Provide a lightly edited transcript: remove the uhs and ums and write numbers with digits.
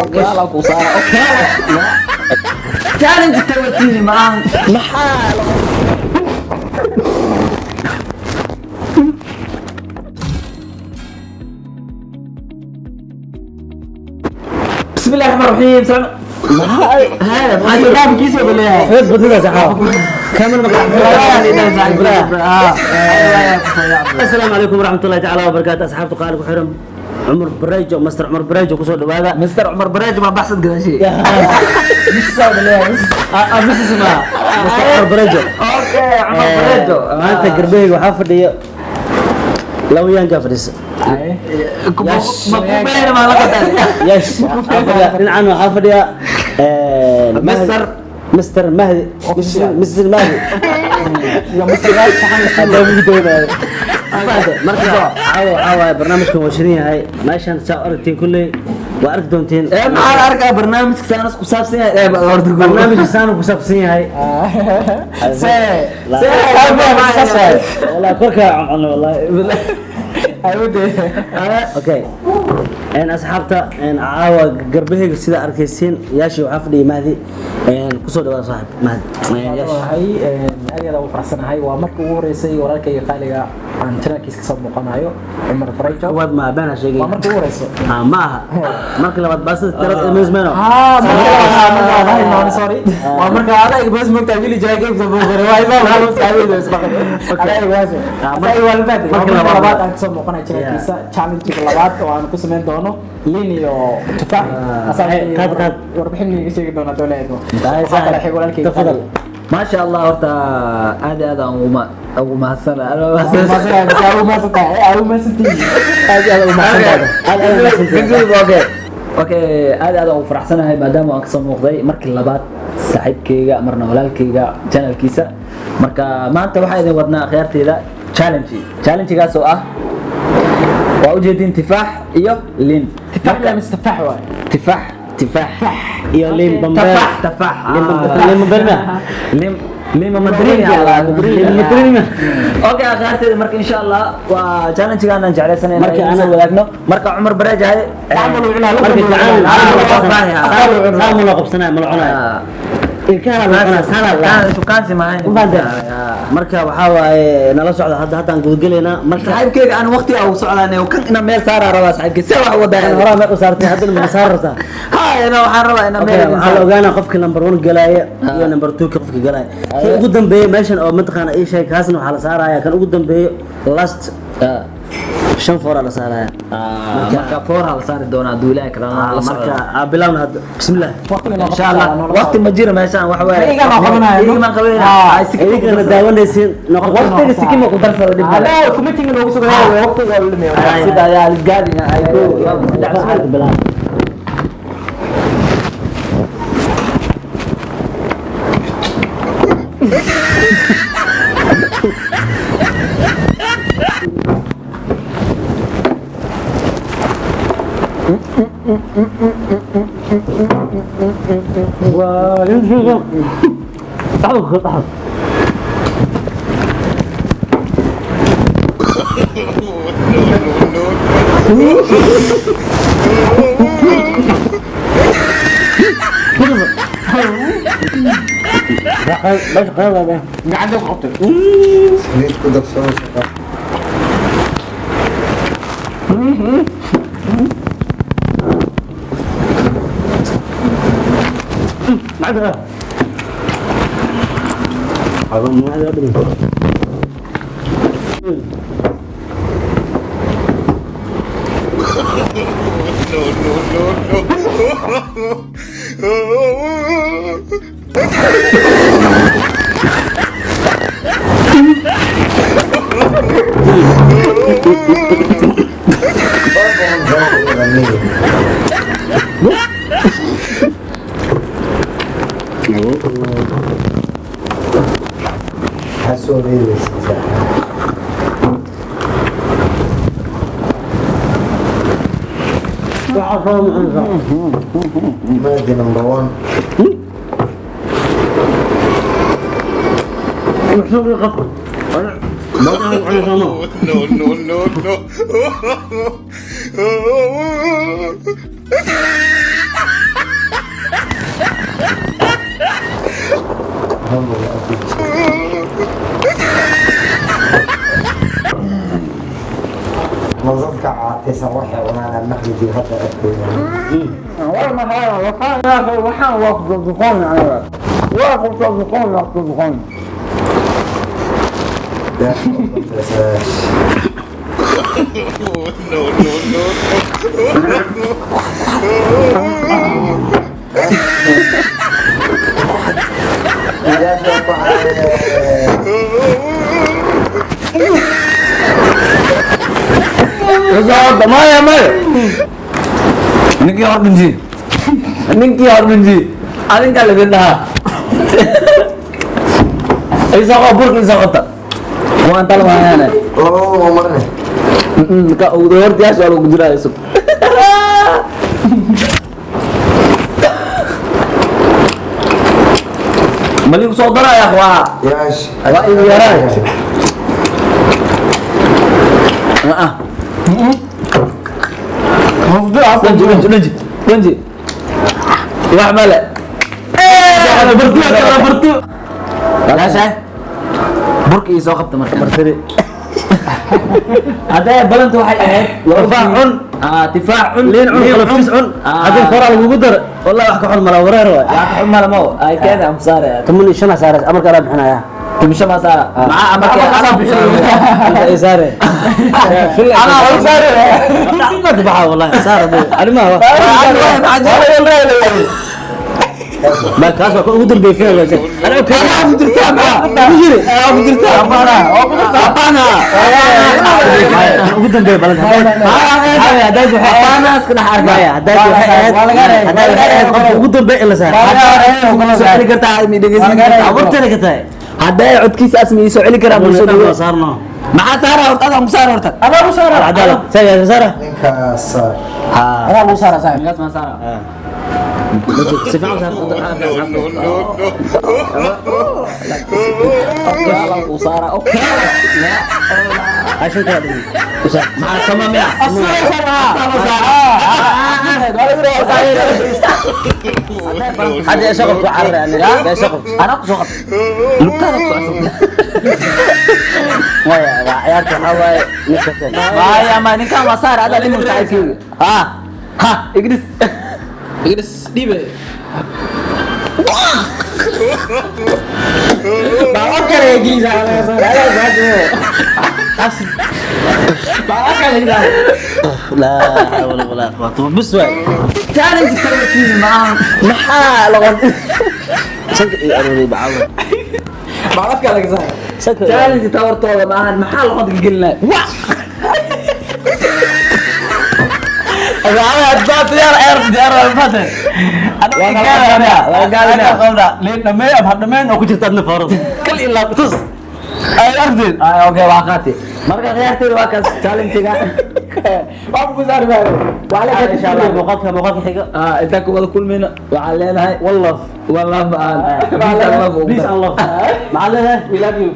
Okiyaalo ku saara okiyaalo. Challenge tawartiini maahan. Maxaa? بسم الله الرحمن الرحيم. سلام. هذا barnaamijkiisa buu leeyahay. Fed badnida saxaab. Kaamil Assalaamu calaykum waraxmatullaahi tacaala wabarakaatu. Asxaabta qaali ku xiran Cumar Bareejo, Master Cumar Bareejo, kusoo dhawaada. Mr. Cumar Bareejo ma baxsad gadashay. Mrs. ma Master Cumar Bareejo. Okay, Cumar Bareejo. Maanta garbeyga waxaa fadhiya laba yaankaa fadhisa. Ma ku beena ma la qadan. Yes, dhinacan waxaa fadhiya Mr. Mr. Mahdi, Mr. Mahdi iyo Mr. haddaba ugu dawnayo. Marka caawa waxaa waaye barnaamijkan waa shirin yahay. Meeshan saa aragtiin kulley waa arki doontiin. Ee maxaa la arkaa barnaamijka saanas ku saabsan yahay ee horta Barnaamijka saanu ku saabsan yahay. Se se Wallahi korka cuno wallahi. Okay, een asxaabta een caawa garbaheyga sida arkaysiin yaashi waxaa fadhiya Mahdi. Een kusoo dhawaada saaxib Mahdi. Yaashi. Waxay aad iyo aad ugu faraxsanahay, waa markii ugu horeysay walaalkayga qaaliga aan channelkiisa kasoo muuqanayo, Cumar Bareejo. Waad ma been sheegay. Waa markii ugu horeysay. Ah, ma aha marka labaad baasada tirada emismeno. Ah, marka sorry, waa marka adag bas mogtaa wili jaa game soo muuqanay waa imaa hal maskaxdayda isbaqay adag baas adag waa labaad. Marka marka labaad. Labaad aan kasoo muuqanayo channelkiisa, challenge labaad oo aan ku sameyn doono liin iyo tufaax. Qaad, qaad. Warbixin iga sheegi doona dowladeedu. Waxaa kale xig walaalkayga. Tafadal. ما شاء الله, horta aad iyo aad aan ugu mahadsanahay. Okay, aad aad ugu faraxsanahay maadaama aan kasoo muuqday markii labaad saaxiibkayga marna walaalkayga channelkiisa. Marka maanta waxaa idin wadnaa akhyaarteyda challenge, challengegaas oo ah waa ujeedin tifaax iyo liin. Tifaax. Tifaax iyo liin bambeer. Tafaax, tafaax. Liin bambeer ma liin, liin madrini. Liin madrini ma. Okay, akhyaarteyda, marka insha Allah waa challengegaan aan jeclaysanay Marka inaan soo wadaagno. Marka Cumar Bareej ahay. Marka gacan saa ma loo qabsanaya, ma la cunayo, ilkaha la cunaa sana la Shukaansi maahayn. Ma fahanteen? Marka waxaa waaye nala socda hadda, haddaan gudagelaynaa marka. Saaxiibkeyga aan waqti ugu socdaan kan ina meel saaraa rabaa. Saaxiibkey see wax wadaa? Horaa meel u saartay, haddana ma saar rabtaa? Ha, ina waxaan rabaa ina Okay, meel waxaa la ogaanaa qofka number one galaaya iyo number two ka qofka galaaya. Kii ugu dambeeya meeshan oo mataqaana ii sheeg, kaasna waxaa la saaraya kan ugu dambeeyo last shan fooraa la saaraya. Marka four la saari doonaa duulaha kale la Marka socda. aa bilawna hadda, bismillah. Insha Allah waqti ma jiro meeshaan wax waaye. Iyaga noo qabanayo. Iyaga maan qabanayna. Ay, si idinkana daawanaysiin noqon. Waqtiga sikima ku darsada dhib male. Sida ayaa lisgaadina ay ko laba saddex. Bilaab. Saliid ku darsado shaqo. Maxaa soo reebaysaa saaxiib? Maadi number one. No, no, no, no. Waxaan maqli jiray hadda arkaya. Waxaan waa ku duqoon, waa ku duqoon, waa ku duqoon. Yaa soo. Yaa soo baxay. Maya, maya, ninkii hor dhinji, ninkii hor dhinji adinkaa lidin dhahaa. Isaqo burka isoo qabta, waan talmayaane. Labadooda waa marne. Ka hortiyaasha waa lagu jiraa isug. Maligu soo daraya waa Yaash. Waa igu yaraay. Ah, dhanji, dhanji, dhanji, dhanji, wax male. Bartu bartu yaasha burka ii soo qabta. Marka Martiri. Haddee balanta waxay ahayd Tufaax cun. Ah, tifaax cun. Liin cun, qalaftiis cun. Ah. Haddii foraa lagugu daro, wallahi wax ka xun mala, wareer waay. Waa ka xun malamo ay keena amsaare. 15 saare, amarka anaa bixinaya. Tumisho ma saara maxaa amarka anaa Inta ay saare. Anaa u saare. Ma ka baxa wallahi saare arrimaha. Ba kaas waa ka ugu dambeeyay final waa. Aniga Anaa ku jirtaa maxaa? Ku jiri. Anaa ku jirtaa, apana. Ugu dambeeyay balanta. Haddaad waxay Apana iska dhex arkaa. Maya, haddaad waxay ahayd, haddaad waxay ahayd qofka ugu dambeeyay in la saaro. Soo celi kartaa, mi dhegeysan kartaa. Abuurtana ka tahay. Hadday codkiisa asmi ii soo celi karaa, ma soo Saarno dhawo. Saarno. Maxaa saara horta? Adaan ku saara horta. Adaa lagu saara. Cadaalad. Saga saara. Ninkaas saar. Ha. Adaa lagu saara, saaxib. Ninkaas ma saara. Si fiican saar. U saara, okay. Cashin kala dhigin. Usaar. Maxaa sama miya? Asaga saara. Hadda ay soo qabto carre aniga. Hadda ay soo qabto. Anaa ku soo qabtay, lugtaada ku soo cusubtay. Maya, waa ciyaarta, waxaa waaye ninka kan. Maya, ma ninkaan waa saar, adaa dhiman saaxiibkeyga. Ha ha, igris. Igris dhibe. Baa kale Ingiriis ah. Baa kale Ingiriis. Laa xawla walaa quwwata. Bas waay. Challenge kale maaha, maxaa laqon? Sanka iyo aroorey bacawda. Baa kale Ingiriis. Sanka. Challenge tawartooda maahan, maxaa loqonta ka gelinaya? Wa Oo ku jirta adna foorada. Kal ilaa tus. Ay aragtid. Okay, waa qaati. Marka ciyaarteyda waa kaas challenge-ga. Waa ku saari baa. Waa la Insha Allah muuqaalka xiga. Ah, intaan ku wada kulmayno waxaan leenahay One love. One love aan peace and love. Peace and love. Maxaa leedahay? We love you.